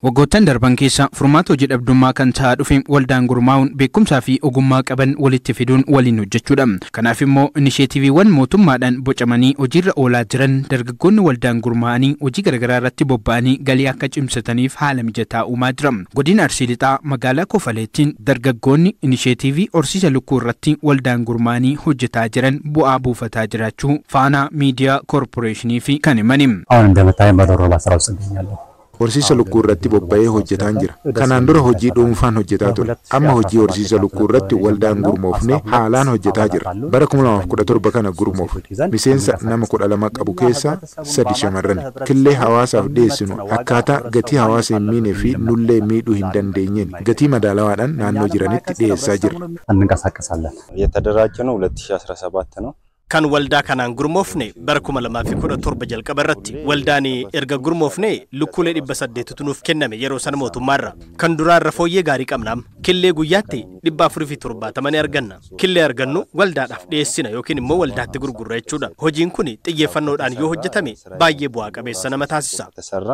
Waggoottan darban keessa furmaata hojii dhabdummaa kan ta'aa dhufe waldaan gurmaa'uun beekumsaa fi ogummaa qaban walitti fiduun waliin hojjechuudha. Kanaaf immoo inisheetiiviiwwan mootummaadhaan bocamanii hojiirra oolaa jiran dargaggoonni waldaan gurmaa'anii hojii garaagaraa irratti bobba'anii galii akka cimsataniif haala mijataa uumaa jira. Godina Arsii Lixaa magaalaa Kofaleettiin dargaggoonni inisheetiivii horsiisa lukkuu irratti waldaan gurmaa'anii hojjetaa jiran bu'aa buufataa jiraachuu Faanaa Miidiyaa Koorporeeshinii fi kan himani. አሁን እንደምታየን በዶሮ እርባታ ስራ ውስጥ እገኛለሁ። Horsiisa lukkuu irratti bobba'ee hojjetaan jira. Kanaan dura hojii dhuunfaan hojjetaa ture. Amma hojii horsiisa lukkuu irratti waldaan gurmoofne haalaan hojjetaa jira. Bara 2017 kana gurmoofne. Miseensa nama 12 qabu keessaa 3 shamarran. Killee hawaasaaf dhiyeessinu akkaataa gatii hawaasa hin miinee fi nullee miidhuu hin dandeenyeen gatii madaalawaadhaan naannoo jiranitti dhiyeessaa jirra. እንንቀሳቀሳለን። የተደራጀ ነው 2017 ነው። Kan waldaa kanaan gurmoofne bara 2017 jalqaba irratti waldaan erga gurmoofne lukkuulee 800tu nuuf kenname yeroo sana mootummaarra. Kan duraa irra fooyyee gaarii qabnaam. Killee guyyaatti 470 ni arganna. Killee argannu waldaadhaaf dhiyeessina yookiin immoo waldaatti gurgurra jechuudha. Hojiin kun xiyyeeffannoodhaan yoo hojjetame baay'ee bu'aa qabeessa nama taasisa. ተሰራ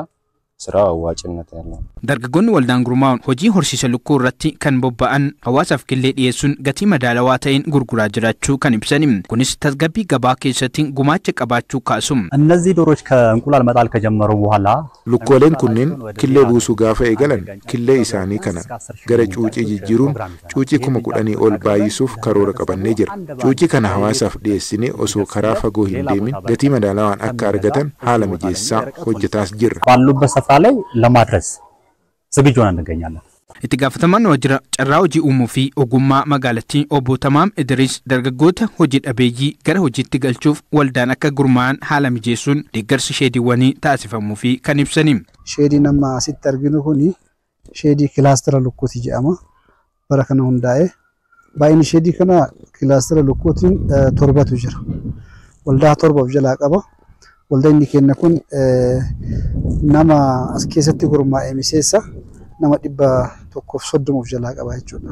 ስራው አዋጭነት ያለው ነው። Dargaggoonni waldaan gurmaa'uun hojii horsiisa lukkuu irratti kan bobba'an hawaasaaf killee dhiyeessuun gatii madaalawaa ta'een gurguraa jiraachuu kan ibsani. Kunis tasgabbii gabaa keessatti gumaacha qabaachuu kaasu. እነዚህ ዶሮዎች ከእንቁላል መጣል ከጀመሩ በኋላ Lukkooleen kunneen killee buusuu gaafa eegalan killee isaanii kana gara cuucii jijjiiruun cuucii 10,000 ol baay'isuuf karoora qabannee jira. Cuucii kana hawaasaaf dhiyeessinee osoo karaa fagoo hin deemin gatii madaalawaan akka argatan haala mijeessaa hojjetaas jirra. ባሉበት ስፍራ ላይ ለማድረስ ዝግጁ ሆነን እንገኛለን። Itti gaafatamaan waajjira carraa hojii uumuu fi ogummaa magaalattii obbo Tamaam Idris dargaggoota hojii dhabeeyyii gara hojiitti galchuuf waldaan akka gurmaa'an haala mijeessuun deeggarsi sheediiwwanii taasifamuu fi kan ibsani. Sheediin amma asitti arginu kuni sheedii kilaastera lukkuuti jedhama. Bara kana hundaa'e. Baay'inni sheedii kana kilaastera lukkuutiin 7tu jira. Waldaa 7 of jalaa qaba. Waldaa inni kenna kun nama as keessatti gurmaa'e miseensa nama 130 of jalaa qaba jechuudha.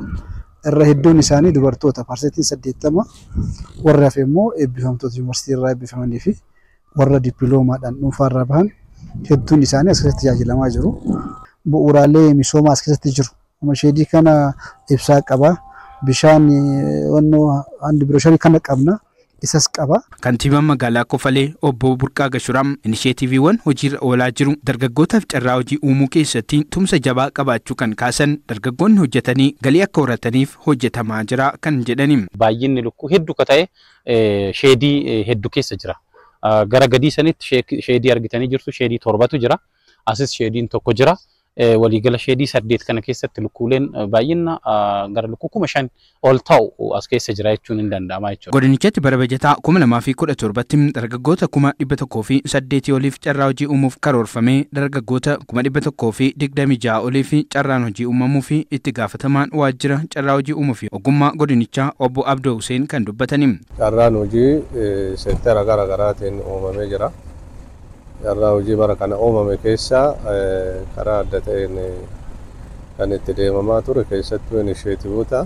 Irra hedduun isaanii dubartoota 80% warra hafe immoo eebbifamtoota yuunivarsiitii irraa eebbifamanii fi warra dippiloomaadhaan dhuunfaa irraa bahan hedduun isaanii as keessatti tajaajilamaa jiru. Bu'uuraalee misoomaa as keessatti jiru. Amma sheedii kana ibsaa qaba. Bishaan wannoo handi birooshanii kana qabna. Isas qaba. Kantiibaan magaalaa Kofalee obbo Burqaa Gashuraam inisheetiiviiwwan hojiirra oolaa jiru dargaggootaaf carraa hojii uumuu keessatti tumsa jabaa qabaachuu kan kaasan dargaggoonni hojjetanii galii akka horataniif hojjetamaa jira kan jedhani. Baay'inni lukkuu hedduu ka ta'e sheedii hedduu keessa jira. Gara gadii sanitti sheedii argitanii jirtu, sheedii 7tu jira. Asis sheediin 1 jira. Waliigala sheedii 8 kana keessatti lukkuuleen baay'ina gara lukkuu 5,000 ol ta'u as keessa jira jechuun hin danda'ama jechuudha. Godinichatti bara bajataa 2017tti dargaggoota 108,000 oliif carraa hojii uumuuf karoorfamee dargaggoota 126,000 oliif carraan hojii uumamuu fi itti gaafatamaan waajjira carraa hojii uumuu fi ogummaa godinichaa obbo Abdoo Hussein kan dubbatani. Carraan hojii seektara garaagaraatiin uumamee jira. Carraa hojii bara kana uumame keessa karaa adda ta'een kan itti deemamaa ture keessattuu inisheetiivoota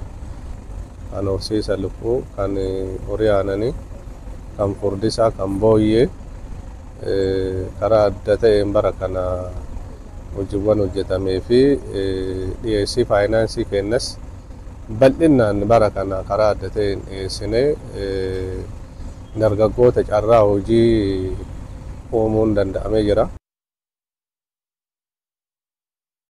kan horsiisa lukkuu, kan horii aannanii, kan furdisaa, kan booyyee karaa adda ta'een bara kana hojiiwwan hojjetamee fi dhiyeessii faayinaansii kennas bal'inaan bara kana karaa adda ta'een dhiyeessinee dargaggoota carraa hojii uumuun danda'amee jira.